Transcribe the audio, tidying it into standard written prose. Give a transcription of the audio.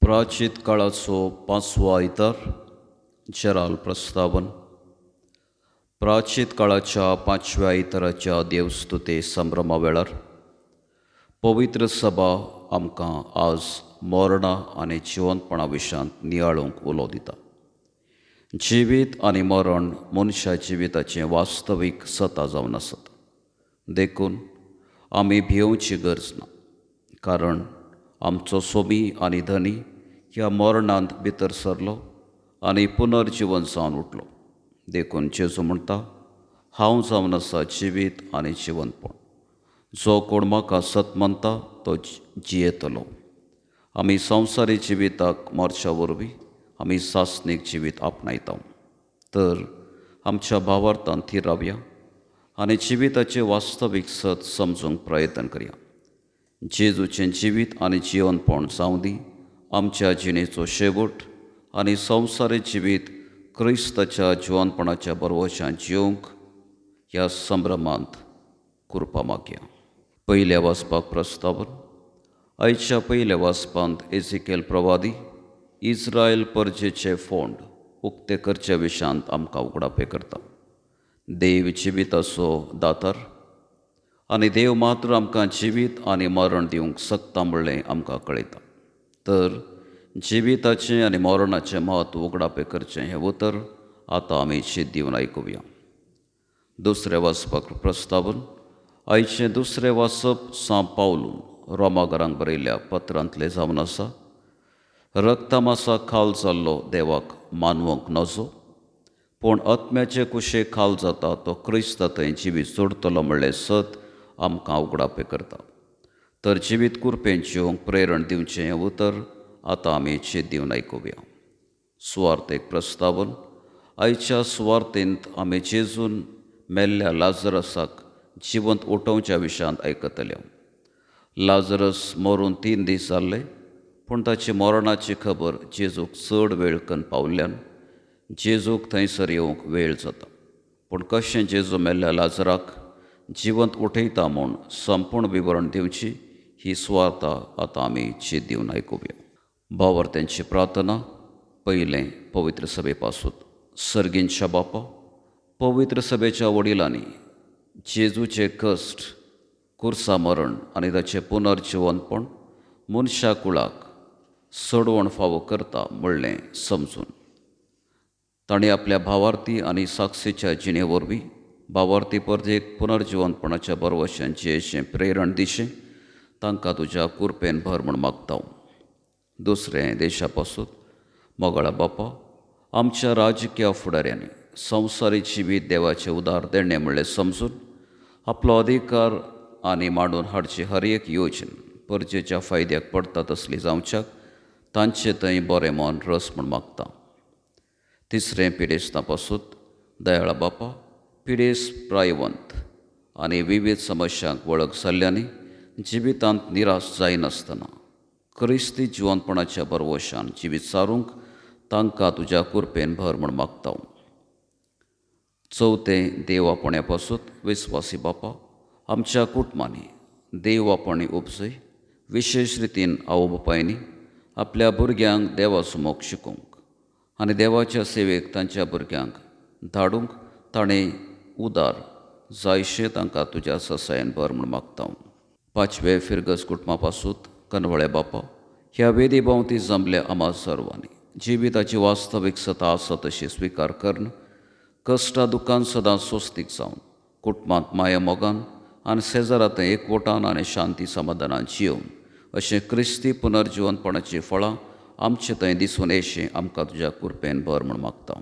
प्राचीत काळाचो पांचवो आयतार, जेराल प्रस्तावन. प्राचीत काळाच्या पांचव्या आयताराच्या देवस्तुते संभ्रमा वेळार पवित्र सभा आमकां आज मरणा आनी जिवंतपणा विशयांत नियाळूंक उलो दिता. जिवीत आनी मरण मनशा जिविताचें वास्तवीक सता जावन आसत, देखून आमी भियोवची गरज ना, कारण आमचो सोमी आनी धनी ह्या मरणांत भितर सरलो आनी पुनर्जिवन जावन उठलो. देखून जेजू म्हणटा, हांव जावन आसा जिवीत आनी जिवंतपण, जो कोण म्हाका सत मानता तो जियेतलो. आमी संवसारी जिविताक मरच्या वरवीं आमी सासणीक जिवीत आपणायता, तर आमच्या भावार्थान थीर रावया आनी जिविताचें वास्तवीक सत समजूंक प्रयत्न करया. जेजूचें जिवीत आनी जिवनपण जावं दी आमच्या जिणेचो शेवट आनी संवसारी जिवीत क्रिस्ताच्या जिवनपणाच्या बरवशान जिवंक ह्या संभ्रमांत कृपा मागया. पयल्या वाचपाक प्रस्तावन. आयच्या पयल्या वाचपांत एझिकेल प्रवादी इस्रायल परजेचे फोंड उक्ते करच्या विशयांत आमकां उगडापे करता. देव जिविताचो दातार आनी देव मात्र आमकां जिवीत आनी मरण दिवंक शकता म्हणलें आमकां कळयता. तर जिविताचें आनी मरणाचें म्हत्व उगडापे करचें हें उतर आतां आमी शीत दिवन आयकुया. दुसरें वाचपाक प्रस्तावन. आयचें दुसरें वाचप सां पावलून रोमागरांक बरयल्ल्या पत्रांतलें जावन आसा. रक्तमासा खाल जाल्लो देवाक मानवंक नजो, पूण आत्म्याचे कुशे खाल जाता तो क्रिस्त थंय जिवीत जोडटलो म्हणलें सत आमकां उगडापे करता. तर जिवीत कुरपेन जिवंक प्रेरण दिवचें हें उतर आतां आमी चीत दिवन आयकुया. सुवार्थेक प्रस्तावन. आयच्या सुवार्थेंत आमी जेजून मेल्ल्या लाजरसाक जिवंत उठोवच्या विशयांत आयकतले. लाजरस मरून 3 दीस जाल्ले, पूण ताची मरणाची खबर जेजूक चड वेळ कन पावल्ल्यान जेजूक थंयसर येवंक वेळ जाता. पूण कशें जेजू मेल्ल्या लाजराक जिवंत उठयता म्हूण संपूर्ण विवरण दिवची ही सुवार्ता आतां आमी चीत दिवन आयकुया. भावार्थ्यांची प्रार्थना. पयलें पवित्र सभे पासून. सर्गींच्या बापा, पवित्र सभेच्या वडिलांनी जेजूचे कश्ट, कुर्सा मरण आनी ताचें पुनर्जिवनपण मनशा कुळाक सोडवण फावो करता म्हणलें समजून तांणी आपल्या भावार्थी आनी साक्षीच्या जिणे वरवीं भावार्थी परजेक पुनर्जिवनपणाच्या बरवशान जियेचें प्रेरण दिशें तांकां तुज्या कुरपेन भर म्हूण मागता. दुसरें देशा पासून. मोगाळा बापा, आमच्या राजकीय फुडाऱ्यांनी संवसारी जिवीत देवाचें उदार देणें म्हणलें समजून आपलो अधिकार आनी मांडून हाडची हर एक योजन परजेच्या फायद्याक पडटा तसली जावच्याक तांचे थंय बरें मन रस म्हूण मागता. तिसरें पिडेस्तां पासून. दयाळा बापा, पिडेस्त प्रायवंत आनी विविध समस्यांक वळख जाल्ल्यांनी जिवितांत निराश जायनासतना क्रिस्ती जिवनपणाच्या बरवशान जिवीत सारूंक तांकां तुज्या कुरपेन भर म्हूण मागता. चवथें देव आपण्या पासून. विस्वासी बापा, आमच्या कुटुंबांनी देव आपणे उपजय, विशेश रितीन आवय बापायनी आपल्या भुरग्यांक देवाचो मोग शिकोवंक आनी देवाच्या सेवेक तांच्या भुरग्यांक धाडूंक ताणें उदार जायशें तांकां तुज्या ससायन भर म्हूण मागता. पांचवे फिरगज कुटुंबा पासून. कनवळे बापा, ह्या वेदी भोंवती जमल्या आमा सर्वांनी जिविताची वास्तवीक सता आसा तशी स्विकार करून कश्टा दुकान सदां स्वस्तीक जावन कुटुंबांत माया मोगान आनी शेजारांत एकवटान आनी शांती समाधानान जियोवन अशें क्रिस्ती पुनर्जिवनपणाचीं फळां आमचे थंय दिसून येशें आमकां तुज्या कुरपेन भर म्हूण मागता.